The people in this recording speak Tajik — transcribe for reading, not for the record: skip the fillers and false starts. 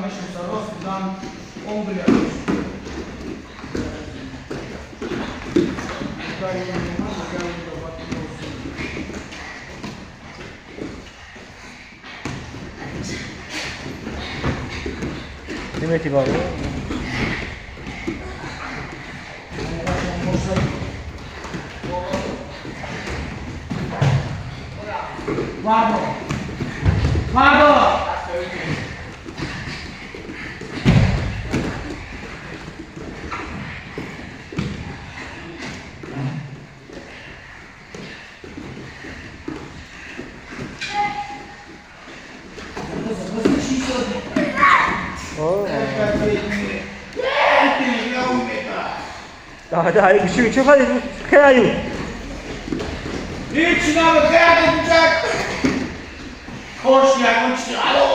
Мешинаса, рост будан Англия дошт. Nimetti babo. Vado! Vado! Да, чӣ хелаю? Ҳеч намехоҳад, кучак. Кош ягон чи алло.